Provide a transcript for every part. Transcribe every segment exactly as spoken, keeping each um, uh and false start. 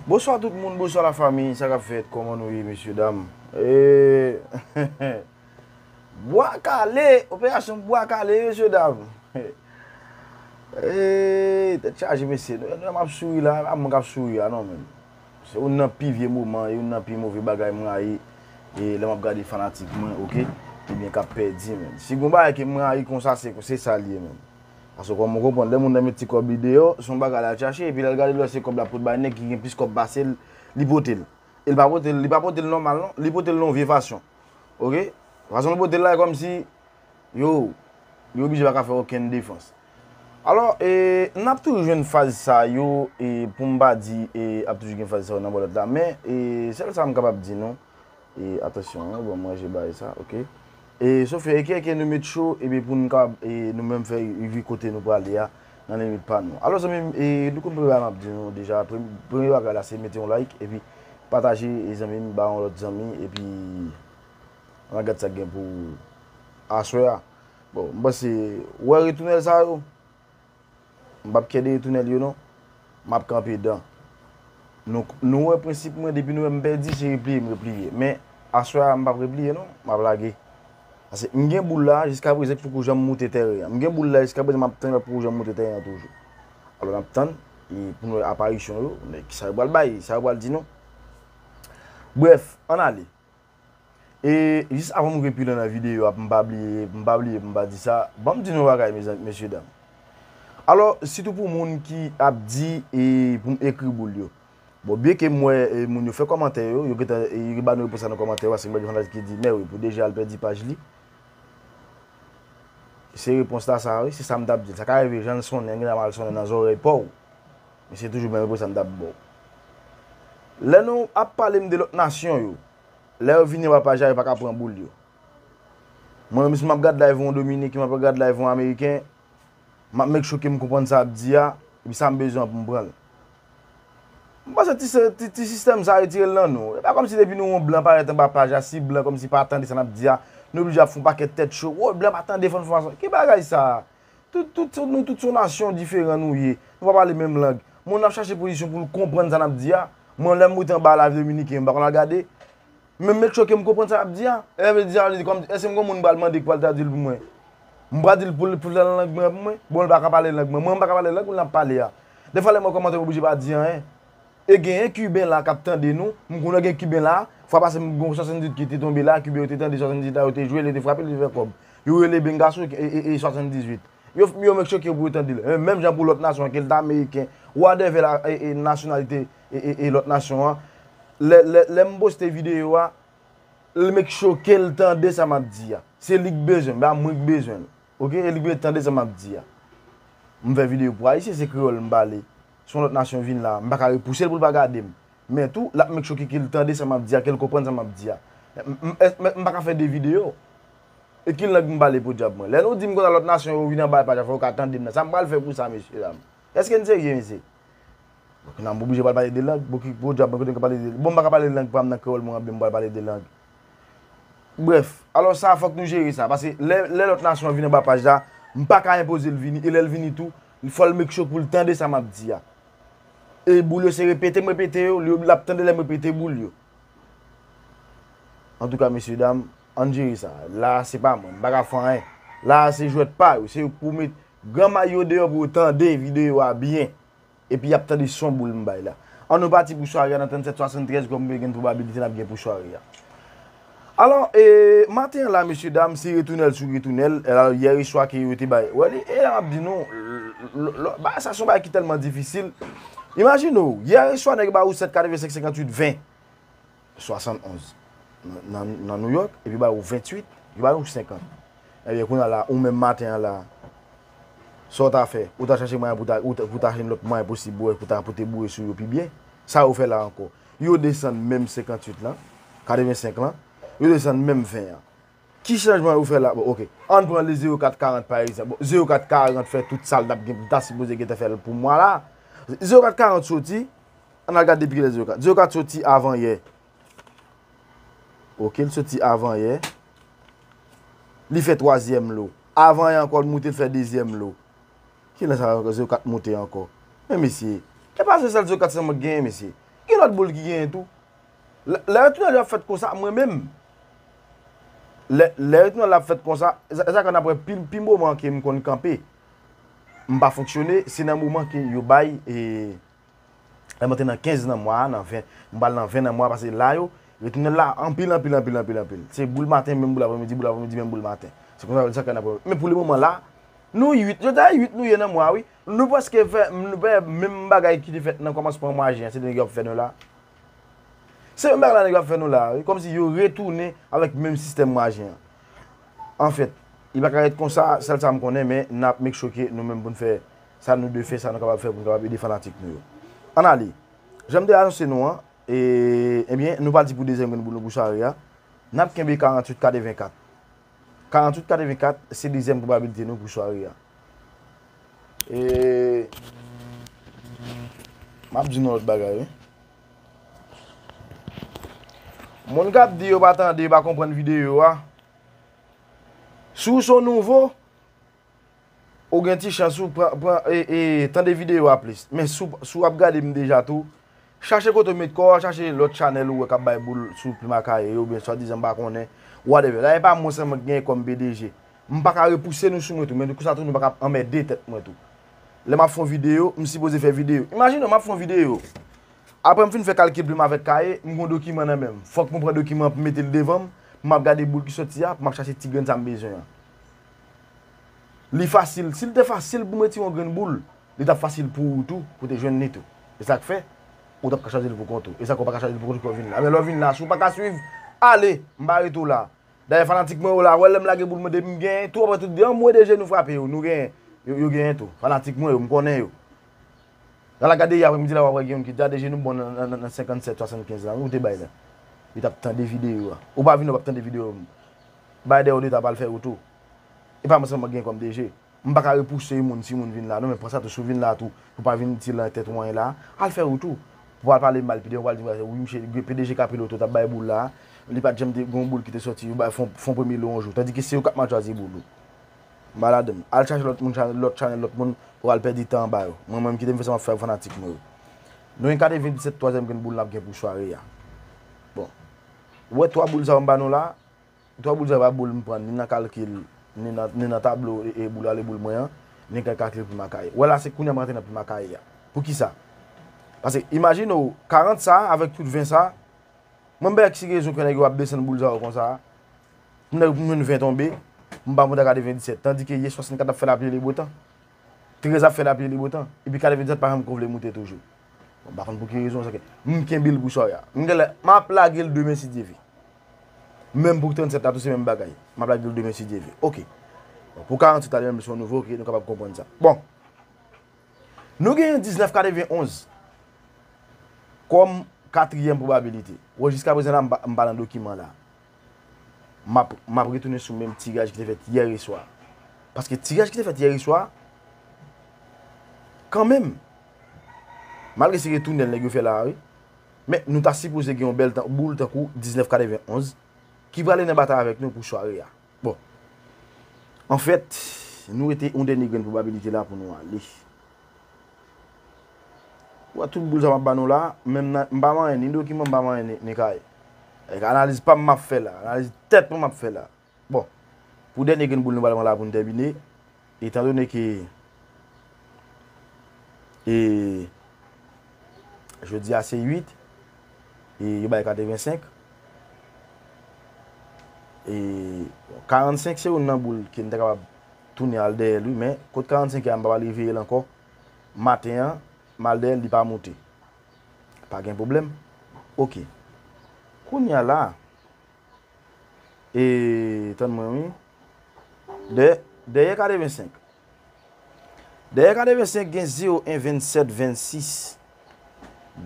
Bonswa tout moun, bonswa la fami, sa k ap fèt, kòman nou ye, mesye dam? E, bwa kale, operasyon bwa kale, mesye dam. E, tèt chaje, mesye, nou, nou, m ap souri la, a mwen k ap souri a, non, men. Se youn nan pi vye moman, youn nan pi move bagay mwen rayi, e, lè m ap gade fanatik mwen, oke? Ebyen, k ap pèdi, men. Si gon bagay ke mwen rayi konsa, se, se sa l ye, men. Paske kòm ou konprann, lè moun nan met ti kòb li deyò, se yon bagay l al chache, epi lè l gade lè se kòb l ap pot bay nèg ki gen plis kòb pase l, li pote l. E l pa pote l, li pa pote l nòmal non, li pote l nan yon vye fason. Oke? Fason l pote l la, e kòmsi, yo, li oblije pa ka fè okenn defans. Alò, e, n ap toujou jwenn faz sa yo, e, pou m pa di, e, ap toujou gen faz sa yo nan bòlèt la, men, e, sèl sa m kapab di nou, E, atansyon, wi, bon, manje bay sa, oke. E, sofe, eke, eke, nou met cho, epi pou nou kapab, e, nou menm fè rive kote nou prale a, nan limit pa nou. Alò, zanmi m, e, nou konn premye bagay m ap di nou deja, prem-, premye bagay la, se mete yon like, epi pataje, e, zanmi m, ba yon lòt zanmi, epi, ann al gad sa k gen pou aswè a. Bon, m panse, ou wè retounèl sa yo, M p ap kè de retounèl yo non. M ap kanpe dan. Nou, nou wè prensip mwen, depi nou wè m pèdi, se repliye m repliye. Men, aswè a, m p ap repliye non, m ap lage. Paske m gen boul la, jiskaprezan k poko janm moute tèren an. M gen boul la, jiskaprezan m ap tann lòt poko janm moute tèren an toujou. Alò, n ap tann, e pou nou wè aparisyon yo, men kisa yo pral bay, sa yo pral di nou. Brèf, ann ale. E jis avan m rive pi lwen nan videyo a, pou m pa bliye, pou m pa bliye, pou m pa di sa, ban m di nou yon bagay, mezanmi, mesye dam. Alò, sitou pou moun ki ap di, e, pou m ekri boul yo. Bon, byenke m wè, e, moun yo fè kòmantè yo, yo gentan, e, yo ba nou repons la nan kòmantè yo, paske m wè gen fanatik ki di, mè wi, pou deja al pèdi paj li. Se repons la sa, wi, se sa m t ap di. Sa ka rive, jan l sonnen, an gentan mal sonnen nan zòrèy pa w. Men se toujou menm repons sa m t ap ba w. Lè nou ap pale m de lòt nasyon yo, lè yo vini anba paj la, yo pa ka pran boul yo. Mwen menm, si m ap gad live yon Dominiken, m ap gad live yon Ameriken, m ap make sure ke m konprann sa y ap di a, epi sa m bezwen an pou m pran l. M panse ti, se- ti, ti sistèm sa a retire l nan nou. E pa kòmsi depi nou wè yon blan parèt anba paj la, si blan kòmsi pa tande sa n ap di a, nou oblije ap fè yon pakèt tèt cho. Woy, blan pa tande fò n fè fason. Ki bagay sa a? Tout, tout, tout, nou tout se yon nasyon diferan nou ye. Nou pa pale menm lang. Moun nan ap chache pozisyon pou l konprann sa n ap di a. Mwen, lè m moute anba live dominiken, m pa konn al gade. Men make sure ke m konprann sa l ap di a. Lè m di sa, li di kòm, èske m gen moun m pral mande ki pral tradui l pou mwen? M pral di l pou l, pou l nan lang mwen pou mwen? Bon, l pa ka pale lang mwen. Mwen, m pa ka pale lang mwen, l ap pale a. Dèfwa, lè m wè kòmantè, m oblije pa di anyen. E genyen Kiben la k ap tande nou. M konnen gen Kiben la. Fwa pase, m gen swasanndizuit ki te tonbe la. Kiben yo te tande swasanndizuit la, yo te jwe l, yo te frape l, yo te fè kòb. Yo rele bengaso e, e, e swasanndizuit. Yo, yo make sure ke pou yo tande l. E menm jan pou lòt nasyon, ke l ta ameriken, whatever la, e, e, nasyonalite, e, e, e lòt nasyon an. Lè, lè, lè m poste videyo a, l make sure ke l tande sa m ap di a. Se li k bezwen l, pa mwen k bezwen l. Oke? E li k bezwen tande sa m ap di a. M fè videyo pou Ayisyen, se kreyòl m pale. Si yon lòt nasyon vin la, m pa ka repouse l pou l pa gade m. Men tou, l ap make sure ke, ke l tande sa m ap di a, ke l konprann sa m ap di a. M, m, m, m pa ka fè de videyo. E ki lang m pale podyab mwen? Lè nou di m konsa lòt nasyon yo vin anba paj la, fò yo ka tande m nan. Sa m pral fè pou sa, mesye dam? Èske n serye, mesye? Bon, kounye a m oblije pral pale de lang. Bon, ki, podyab mwen, kote m ka pale de, bon, m pa ka pale lang pa m nan kreyòl mwen an, byen m pral pale de lang. Brèf, alò sa, fòk nou jere sa. Paske lè, lè lòt nasyon an vin anba paj la, m pa ka enpoze l vini. E lè l vini tou, fò l make sure pou l tande sa m ap di a. E boul yo se repete m repete yo, l ap tande lè m repete boul yo. Antouka, mesye dam, ann jere sa. La a, se pa mwen, m pa ka fè anyen. La a, se jwèt pa yo. Se yo k pou met granmay yo deyò pou yo tande videyo a byen. Epi y ap tande son boul m bay la. Ann nou pati pou sware a nan trannsèt swasanntrèz, kòm gen pwobabilite n ap gen pou sware a. Alò, e, maten an la, mesye dam, se retounèl sou retounèl. E la, yè swa ke yo te bay. Wè li, e la m ap di nou, l- l- l- bagay sa se yon bagay ki tèlman difisil. Imajine w, yè swa nèg ba ou sèt katrevensenk senkanntuit ven. Swasannonz nan, nan, nan New York, epi ba ou venntuit, yo ba ou senkant. Ebyen, kounye a la, ou menm maten an la, sa w ta fè? Ou ta chache mwayen pou ta, ou ta, pou ta jwenn lòt mwayen posib, ou wè, pou ta, pou te boure sou yo pi byen. Sa yo fè la ankò. Yo desann menm senkanntuit lan, katrevensenk lan, yo desann menm ven an. Ki chanjman yo fè la? Bon, oke. Ann pran le zewo kat karant, pa egzanp. Bon, zewo kat karant fè tout sa l t ap gen, ta sipoze gentan fè l pou mwa la. Zewo kat karant soti, ann al gade depi kilè zewo kat. Zewo kat soti avan yè. Oke, l soti avan yè. Li fè twazyèm lo. Avan yè ankò, l moute, l fè dezyèm lo. Kilè sa zewo kat moute ankò? Men mesye, e pa se sèl zewo kat sèlman k genyen, mesye. Gen lòt boul ki genyen tou. Lè, lè yo tounen ap fèt konsa, mwen menm, lè, lè yo tounen ap fèt konsa, e sa, e sa k fè n ap wè pi, pi moman ke m konn kanpe, m pa fonksyone, se nan moman ke yo bay, e, lè mwen te nan kenz nan mwa a, nan ven, m pral nan ven nan mwa a, paske la yo, yo tounen la anpil, anpil, anpil, anpil, anpil. Se boul maten, menm boul apremidi, boul apremidi, menm boul maten. Se konsa, se sa k fè n ap wè. Men pou le moman la, nou uit, jodi a uit nou ye nan mwa a, wi. Nou prèske fè, nou fè menm bagay ki te fèt nan kòmansman mwa jen an, se te nèg yo ap fè nou la. Se menm bagay la nèg yo ap fè nou la, wi. Kòmsi yo retounen avèk menm sistèm mwa jen an. Anfèt, li pa ka ret konsa, sèl sa m konnen, men n ap make sure ke nou menm pou n fè sa nou dwe fè, sa nou kapab fè pou n kapab ede fanatik nou yo. Ann ale. Jan m te anonse nou an, e, ebyen, nou pral di pou dezyèm grenn boul nou pou sware a. N ap kenbe karanntuit katrevenkat. Karanntuit katrevenkat, se dezyèm pwobabilite nou pou sware a. E, m ap di nou lòt bagay, wi. Moun k ap di yo pa tande, yo pa konprann videyo a. Si w se yon nouvo, ou gen ti chans ou pran, pran, e, e, tande videyo a plis. Men si w, si w ap gade m deja tou, chache kote w met kò w, chache lòt chanèl ou wè k ap bay boul sou Plim a Kayè yo, oubyen swadizan m pa konnen, whatever. La, e pa mwen sèlman ki genyen kòm P D G. M pa ka repouse nou sou mwen tou, men konsa tou nou pa ka anmède tèt mwen tou. Lè m ap fè yon videyo, m sipoze fè videyo. Imajine w, m ap fè yon videyo. Apre m fin fè kalkil Plim avèk Kayè, m gen yon dokiman nan men m. Fòk mwen pran dokiman an pou m mete l devan m, pou m ap gade boul ki sòti a, pou m ap chache ti grenn sa m bezwen an. Li fasil. Si l te fasil pou m retire yon grenn boul, li t ap fasil pou ou tou, pou w te jwenn li tou. E sa k fè, ou t ap ka chwazi l pou kont ou. E sa k fè w pa ka chwazi l pou kont ou, pou w vin la. Men lè w vin la, si w pa ka swiv, ale, m pa rete w la. Dayè, fanatik mwen yo la, w wè lè m lage boul mwen depi m genyen, tou apre tout, de an mwen de je nou frape yo, nou genyen, yo, yo genyen tou. Fanatik mwen yo, m konnen yo. Nan lagade yè apremidi la, w ap wè gen youn ki di a de je nou bon nan, nan, nan, nan senkannsèt, swasannkenz la, wi, ou te bay la. Li t ap tande videyo a. Ou pa vin, ou p ap tande videyo. Bay dèyè w de ta pral fè ou tou. E pa mwen sèlman gen kòm de je. M pa ka repouse yon moun, si moun vin la, non, men pran sa tou, si w vin la tou, pou pa vin di lan tèt ou anyen la, al fè ou tou. Pou al pale mal, P D G, ou pral di, wi, misye, P D G Kapiloto t ap bay boul la, li pa t janm te gen yon boul ki te sòti, yo bay fon, fon premye lo yon jou. Tandike se yo k ap mal chwazi boul ou. M pa ladann. Al chache lòt moun, cha-, lòt chanèl, lòt moun, pou al pèdi tan anba yo. Mwen menm, kite m fè sa m ap fè ak fanatik mwen yo. Nou gen katrevenndisèt twazyèm grenn boul n ap gen pou sware a. Bon. Ou wè twa boul sa yo m ba nou la, twa boul sa yo pa boul m pran, ni nan kalkil, ni nan, ni nan tablo e, e boul ale boul mwen an, ni nan kalkil Plim a Kayè. Ou wè la, se kounye a m rantre nan Plim a Kayè a. Poukisa? Paske, imajine w, karant sa, avèk tout ven sa, mwen m pa wè ki rezon ke nèg yo ap desann boul sa yo konsa. Pou nèg pou mwen ven tonbe, m pa monte a katrevenndisèt. Tandike yè swasannkat ap fè lapli e le beau temps. Trèz ap fè lapli e le beau temps. Epi katrevenndisèt pa janm ko vle moute toujou. Bon, m pa konn pou ki rezon, sa ke m kenbe l pou sware a. M genlè, m ap lage l demen si Dye vle. Menm pou trannsèt la tou se menm bagay. M ap lage l demen si Dye vle. Oke. Bon, pou karanntuit la li menm se yon nouvo, oke, nou kapab konprann sa. Bon. Nou genyen diznèf katrevenonz kòm katriyèm pwobabilite. Bon, jiska prezan la, m pa, m pa nan dokiman la. M ap, m ap retounen sou menm tiraj ki te fèt yè swa. Paske tiraj ki te fèt yè swa, kanmenm, malgre se retounèl nèg yo fè la a, wi, men nou ta sipoze gen yon bèl tan, boul tankou diznèf katrevenonz ki prale nan batay avèk nou pou sware a. Bon. Anfèt, nou rete yon dènye grenn pwobabilite la pou nou ale. Ou wè tout boul sa m ap ba nou la, menm nan, m pa manyen ni dokiman, m pa manyen ni, ni kay. Analiz pa m m ap fè la, analiz tèt mwen m ap fè la. Bon, pou dènye grenn boul nou pral pran la pou n tèmine, etandone ke, e, jodi a se uit, e, yo bay katrevensenk, e, karannsenk se youn nan boul ke n ta kapab tounen al dèyè l wi, men kot karannsenk an, m pa pral reveye l ankò. Maten an, m al dèyè l, li pa moute. Pa gen pwoblèm. Oke. Kounye a la, e, tann mwen wi. Dèyè, dèyè katrevensenk. Dèyè katrevensenk gen zewo en, vennsèt, vennsis.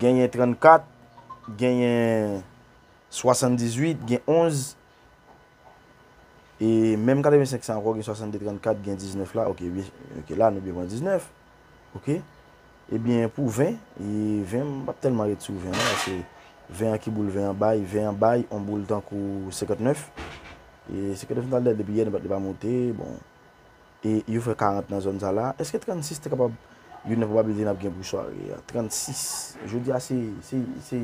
Genyen trannkat, genyen swasanndizuit, gen onz. E menm katrevensenk sa ankò, gen swasannde, trannkat, gen diznèf la. Oke, byen, oke, la nou byen pran diznèf. Oke. Ebyen, pou ven, e ven, m p ap tèlman ret sou ven non, paske ven an ki boul ven an bay, ven an bay, on boul tankou senkantnèf. E senkantnèf m t al dèyè l depi yè, li pa, li pa monte, bon. E yo fè karant nan zòn sa la. Èske trannsis te kapab Youn nan pwobabilite n ap gen pou sware a. Trannsis. Jodi a se, se, se,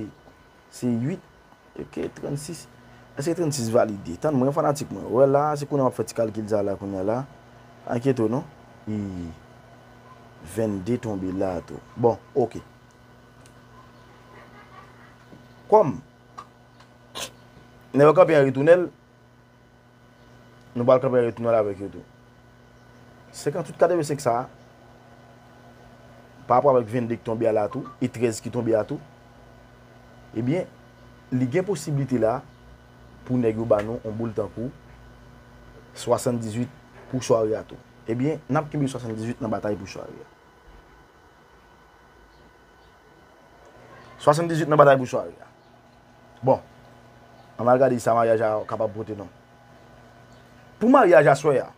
se uit. Ok, trannsis. Èske trannsis valide? Tann mwen, fanatik mwen. Wè la, se kounye a m ap fè ti kalkil sa la, kounye a la. Enkyete w non. I vennde tonbe la tou. Bon, ok. Kòm nèg yo kanpe an retounen l, nou pral kanpe an retounen l avèk yo tou. Senkantuit katrevensenk sa a, pa rapò avèk vennde ki tonbe a la tou, e trèz ki tonbe a tou, ebyen, li gen posiblite la pou nèg yo ba nou yon boul tankou swasanndizuit pou sware a tou. Ebyen, n ap kenbe swasanndizuit nan batay pou sware a. Swasanndizuit nan batay pou sware a. Bon, ann al gade sa maryaj a kapab pote non. Pou maryaj aswè a,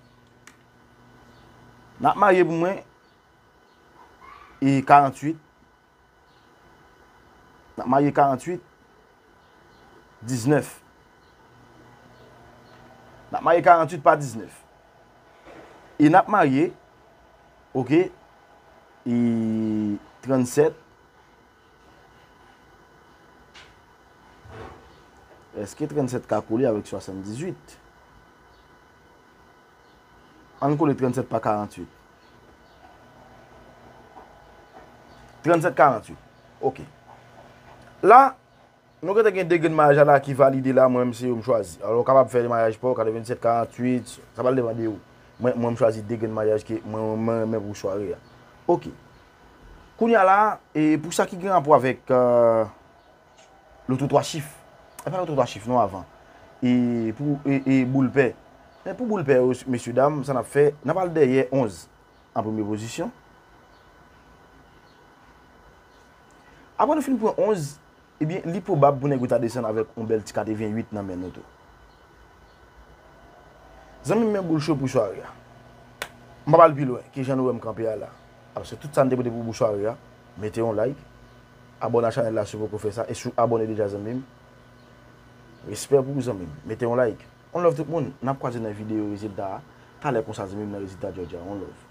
n ap marye pou mwen e karanntuit. N ap marye karanntuit, diznèf. N ap marye karanntuit pa diznèf. E n ap marye, ok, e trannsèt. Èske trannsèt ka kole avèk swasanndizuit? Ann kole trannsèt pa karanntuit. Trannsèt karanntuit. Ok. La, nou gentan gen de grenn maryaj la ki valide la, mwen menm se yo m chwazi. Alò, ou kapab fè maryaj pa w, katrevennsèt karanntuit, sa pral depann de ou. Mwen, mwen m chwazi de grenn maryaj ke mwen, mwen renmen pou sware a. Ok. Kounye a la, e pou sa ki gen rapò avèk, euh, loto twa chif. E pa loto twa chif non avan. E pou e, e boul pè. Men pou boul pè yo, mesye dam, sa n ap fè, n ap al dèyè onz an premye pozisyon. Apre nou fin pran onz, ebyen, li pwobab pou nèg yo ta desann avèk yon bèl ti katreventuit nan men nou tou. Zanmi m, men boul cho pou sware a. M p ap al pi lwen ke jan nou wè m kanpe a la. Paske tout sa n te pote pou boul sware a, mete yon like, abòne a chanèl la si w poko fè sa, e si w abòne deja zanmi m, respè pou ou zanmi m, mete yon like. On love tout moun, n ap kwaze nan videyo rezilta a talè konsa zanmi m nan rezilta Georgia, on love.